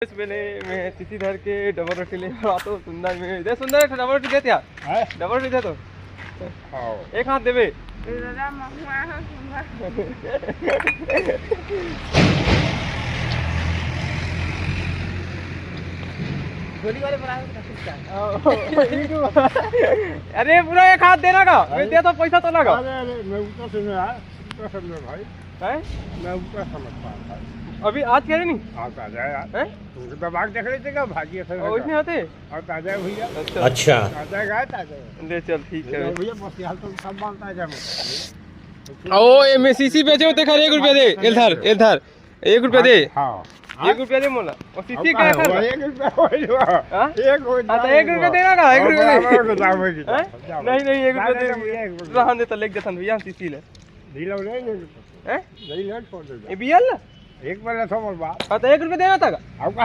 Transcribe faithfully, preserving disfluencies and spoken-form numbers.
इस बेले मैं सीसी धर के डबल रोटी ले रहा तो सुंदर में दे, सुंदर एक डबल रोटी देते यार। हैं? डबल रोटी दे तो। हाँ। एक हाथ देबे। दादा महुआ हो सुंदर। गोली वाले बना के रख सकता है। अरे पूरा एक हाथ देना का, मैं दे तो पैसा तो लगा। अरे, अरे, मैं उल्टा समझ यार, उल्टा समझ भाई। हैं? मैं उल्टा समझ पा रहा था। अभी आज कह रहे नहीं? आज आ जाए यार। हैं? तुमको दबा के देख रहे थे क्या? भाजी ऐसा और नहीं इसमें होते? और ताजा है भैया। अच्छा। अच्छा। ताजा है, ताजा है। ले चल, ठीक है। भैया, बस यार, तुम सब माल ताजा मत। ओ, ये मैं सीसी बेचे होते, खा एक रुपया दे, इधर, इधर। एक रुपया दे। हाँ। एक रुपया दे मोला। और सीसी का है? एक रुपया हो जो। हाँ? एक हो हाँ, तो एक रुपया देना का, एक रुपया दे। बराबर की। हैं? नहीं, नहीं, एक रुपया दे। रहन दे, तो लेके जाथन भैया, सीसी ले। ढीला हो जाएंगे। हैं? नहीं, ले छोड़ दे। ये बियल ना? एक बार ले, तो मोर बाप। हाँ, तो एक रुपया देना था का? अब काहे